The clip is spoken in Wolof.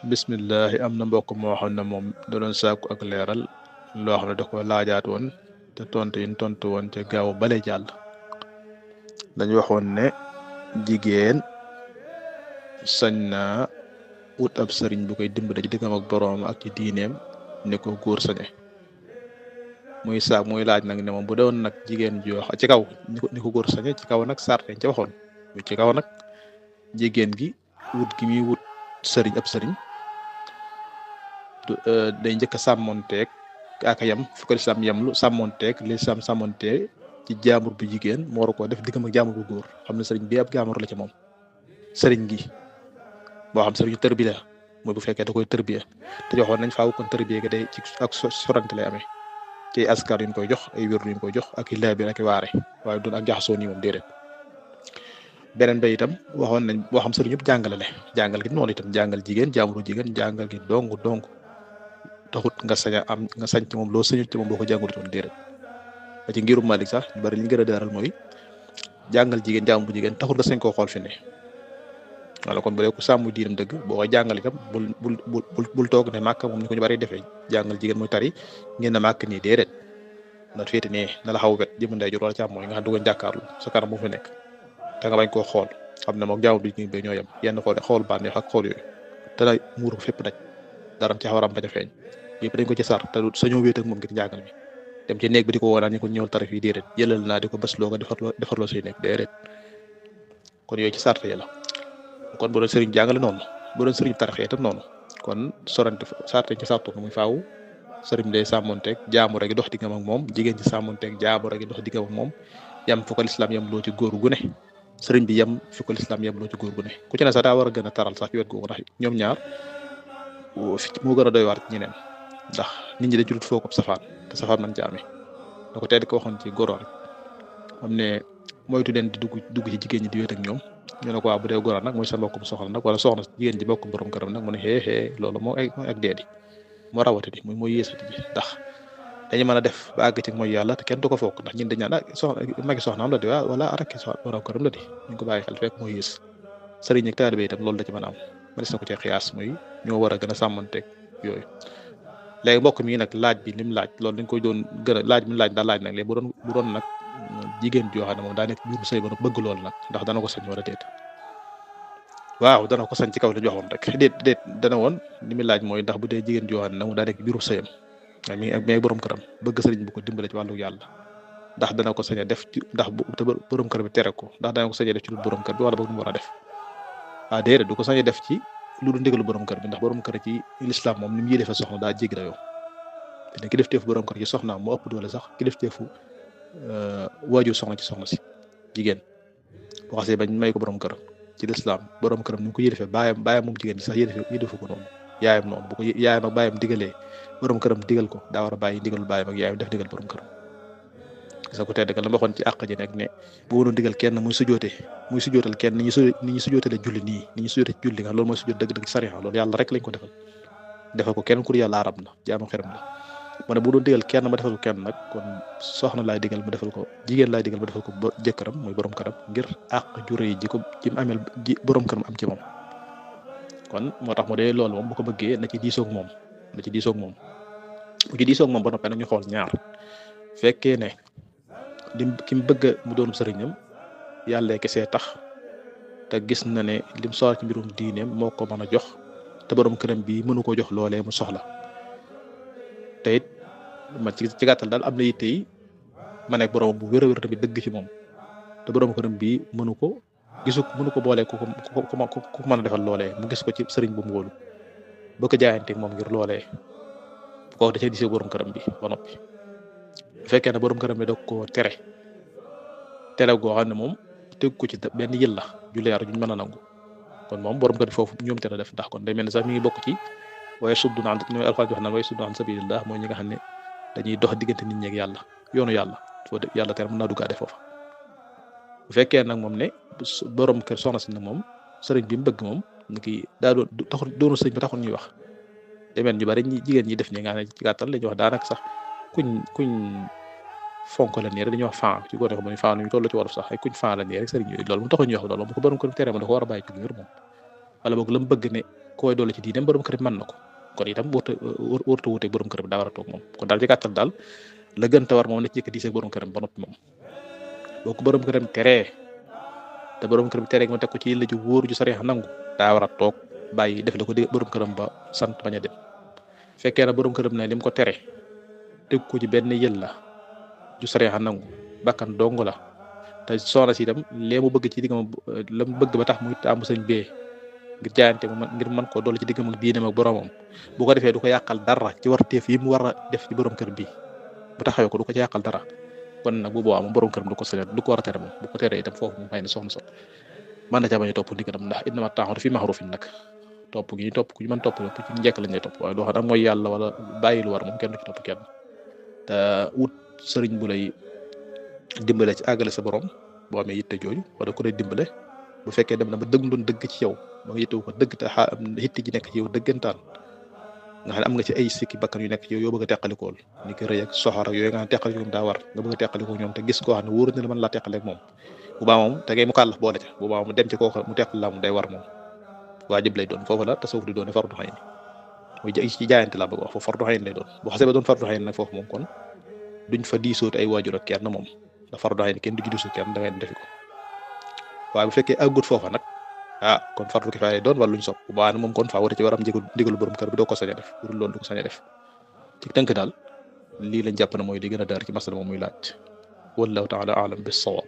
bismillah am na mbokk moo xam ne moom da doon sàkku ak leeral loo xam ne da ko laajaat woon te tontu yi ñu tontu woon ca gaaw bale jàll dañu waxoon ne jigéen sañ naa ut ab sëriñ bu koy dimbale ci diggam ak boroom ak ci diineem ni ko góor sañe muy laaj nag ne moom bu doon nag jigéen joo ci kaw ni ko góor sañe ci kaw nag sarte ca waxoon ci kaw nag jigéen gi wut gi muy wut sëriñ ab sëriñ day njëkk a sàmmonteeg ak yam fu ko lislaam yam lu sàmmonteeg lislaam sàmmonteeg ci jaamur bu jigéen mu war koo def diggam ak jaamur bu góor xam ne sëriñ bi ab jaamur la ci moom sëriñ gi boo xam sëriñu tërbiya mooy bu fekkee da koy tërbiya te joxoon nañ faaw kon tërbiya ga day ci ak sorante lay amee ci askar yu ñu koy jox ay wér yu ñu koy jox ak i laabir ak i waare waaye doon ak jaxasoo nii moom déedéet beneen ba itam waxoon nañ boo xam sëriñ yëpp jàngale ne jàngal gi noonu itam jàngal jigéen jaamuru jigéen jàngal gi dong taxut nga sañ a am nga sañ ci moom loo sañut ci moom boo ko jàngalut woon déedéet ba ci ngirum Malik sax ñu bari li ñu gën a daaral mooy jàngal jigéen jaamu bu jigéen taxut nga sañ koo xool fi ne wala kon bu dee ko sàmm diinam dëgg boo koy jàngal itam bul toog ne màkk moom ni ko ñu bari defee jàngal jigéen muy tari ngeen na màkk nii déedéet na féete nee na la xaw wet jëm ndeyjoor wala càmmooñ nga xam du ko jàkkaarlu sa kanam bu fi nekk te nga bañ koo xool xam ne moom jaamu du ñu ñoo yem yenn xool bànneex ak xool yooyu te na muur ko fépp daj daram ci xawaram bañ a feeñ yëpp dañ ko ci sar te sañoo wéet ak moom ngir njàngal mi dem ci néeg bi di ko woonaa ñu ko ñëwal tarif yi déedéet jëlal naa di ko bés loo ko defarloo say nekk déedéet kon yooyu ci sart yi la kon bu doon sëriñ jàngale noonu bu doon sëriñ tarixee itam noonu kon sorante sarte ci sartu muy faaw sëriñ day sàmmonteeg jaamu rek dox diggam ak moom jigéen ci sàmmonteeg jaamu rek dox diggam ak moom yam fu ko lislaam yam loo ci góor gu ne sëriñ bi yam fu ko lislaam yam loo ci góor gu ne ku ci ne sax daa war a gën a taral sax ci wet googu ndax ñoom ñaar moo gën a doy waar ci ñeneen ndax nit ñi da julut foo ko safaan te safaan man jaame da ko tedd ko waxoon ci góor rek xam ne moytu leen di dugg ci jigéen ñi di wéet ak ñoom ñu ne ko waa bu dee góor nag mooy sa mbokkum soxna nag wala soxna jigéen ji mbokkum borom këram nag mu ne xee loolu moo ak deedi moo rawati di mooy yéesati ji ndax dañu mën a def ba àgg ci mooy yàlla te kenn du ko fokk ndax ñun dañ naan soxna magi soxnaam la di waa wala arakki soxna borom këram la di ñu ko bàyyi xel fekk mooy yées sëriñ ak taalibe itam loolu da ci mën a am mënees na ko cee xiyaas muy ñoo war a gën a sàmmanteeg yooyu léegi mbokk mi nag laaj bi lim laaj loolu dañ koy doon gën a laaj mi laaj daal laaj nag léegi bu doon nag jigéen joo xam ne moom daa nekk biir sëy ba bëgg loolu nag ndax dana ko sañ wala déet waaw dana ko sañ ci kaw la ñu waxoon rek déet dana woon li muy laaj mooy ndax bu dee jigéen joo xam ne moom daa nekk biiru sëyam mais borom këram bëgg sëriñ bu ko dimbale ci wàllu yàlla ndax dana ko sañ a def ci ndax te borom kër bi tere ko ndax dana ko sañ a def ci lu borom kër bi wala boog mu war a def ah déedéet du ko sañ a def ci lu du ndigalu borom kër bi ndax borom kër ci l'islam moom ni mu yëlee fa soxna daa jéggi dayoo te kilifteefu borom kër ci soxnaam moo ëpp doole sax kilifteefu waajur soxna ci soxna si jigéen boo xasee bañ may ko borom kër ci l'islam borom këram ni mu ko yëlifee baayam moom jigéen ci sax yëlifu ko noonu yaayam noonu bu ko yaayam ak baayam digalee borom këram digal ko daa war a bàyyi digalul baayam ak yaayam def digal borom këram gis ko tedd ka la ma waxoon ci àq ji nekk ne bu woon digal kenn muy sujootal kenn ni ñu sujootale julli nii ni ñu sujootale julli nga loolu mooy sujoot dëgg-dëgg sariya loolu yàlla rek lañ ko defal ko kenn kur yàlla arab la jaamu xeram la mu ne bu doon digal kenn ma defal ko kenn nag kon soxna laay digal ma defal ko jigéen laay digal ma defal ko jëkkëram muy borom këram ngir àq jure yi ji ko ji mu amel ji borom këram am ci moom kon moo tax mu dee loolu moom bu ko bëggee na ci diisoog moom bu ci diisoog moom ba noppee nag ñu xool ñaar fekkee ne ki mu bëgg mu doon sëriñam yàlla kese tax te gis na ne lim soxla ci mbirum diineem moo ko mën a jox te borom këram bi mënu ko jox loolee mu soxla te it ma ci gàttal daal am na yitte yi ma nekk borom bu wér a wér tamit dëgg ci moom te borom këram bi mënu ko boole ku ko mën a defal loolee mu gis ko ci sëriñ bu mu wóolu boo ko jaayanteeg moom ngir loolee bu ko da cee gisee borom këram bi ba noppi. bu fekkee ne borom këram bi da koo tere goo xam ne moom teg ko ci benn yël la ju leer juñ mën a nangu kon moom borom kër bi foofu ñoom tere def ndax kon day mel ne sax mi ngi bokk ci waaye suddu naan ñooy alxuraan wax naan waaye suddu naan sabilillah mooy ñi nga xam ne dañuy dox diggante nit ñi ak yàlla yoonu yàlla foo yàlla tere mën naa duggaate foofa bu fekkee nag moom ne borom kër soxna si nag moom sëriñ bi mu bëgg moom ni ki daa doonu sëriñ bi taxul ñuy wax demeen ñu bari ñi jigéen ñi def ñi nga xam ne ci gàttal lañuy wax daanaka sax kuñ fonk la nii rek dañuy wax fan ci góor ne ko muy fan ñu toll ci wolof sax ay kuñ fan la nii rek sëriñ yooyu loolu mu taxul ñuy wax loolu mu ko borom kër tere ma da ko war a bàyyi ci lu wér moom wala boog la mu bëgg ne koy doole ci diineem borom kër bi mën na ko kon itam wërta wuuteeg borom kër bi daa war a toog moom kon daal ci gàttal daal la gën ta war moom la ci jëkk diisee borom këram ba noppi moom boo ko borom këram teree te borom kër bi teree ma teg ko ci la ju wóor ju sariya nangu daa war a toog bàyyi def la ko borom këram ba sant bañ a dem fekkee na borom këram ne lim ko tere teg ko ci benn yël la ju sariya nangu bakkan dong la te soxna si itam lee mu bëgg ci diggam la mu bëgg ba tax muy taamu sëñ bee ngir jaayante mu ngir mën koo dolli ci diggam ak diineem ak boromam bu ko defee du ko yàqal dara ci warteef yi mu war a def ci borom kër bi bu taxawee ko du ko ci yàqal dara kon nag bu boobaa moom borom këram du ko war a tere moom bu ko teree itam foofu moom xëy na soxna so mën na caa bañ a topp ndigalam ndax innama ta'atu fi ma'rufin nag topp gi ñu topp ku ñu mën topp lépp ci njëkk lañ lay topp waaye loo xam ne mooy yàlla wala bàyyi lu war moom kenn du ci topp kenn te wut sëriñ bu lay dimbale ci àggale sa borom boo amee yitte jooju wala ku lay dimbale bu fekkee dem na ba dëgg doon dëgg ci yow ba nga yittewu ko dëgg te yitte ji nekk ci yow dëggantaan nga xam ne am nga ci ay sikki bakkan yu nekk ci yow yoo bëgg a teqalikool ni ki rëy ak soxor ak yooyu nga xam ne teqaliko daa war nga bëgg a teqaliko ñoom te gis koo xam ne wóor na la mën laa teqaleeg moom bu baa moom te ngay mu kàllaf boole ca bu baa moom dem ci koo mu teqal la moom day war moom waajib lay doon foofu la tasawuf di doon fardu xayn muy ci jaayante laa bëgg wax foofu fardu xayn lay doon bu xasee ba doon fardu xayn nag foofu moom kon duñ fa diisooti ay waajur ak kenn moom da fardu xayn kenn du ci diisu kenn da ngay defi ko waaye bu fekkee àggut foofa nag kon fardu kifaaya lay doon wala luñ sopp bu baax moom kon faa war ci war am ndigalu borom kër bi doo ko sañ a def pour loolu du ko sañ a def ci tënk daal lii lañ jàpp ne mooy li gën a daar ci masala moom muy laaj wallahu taala aalam bis sawaab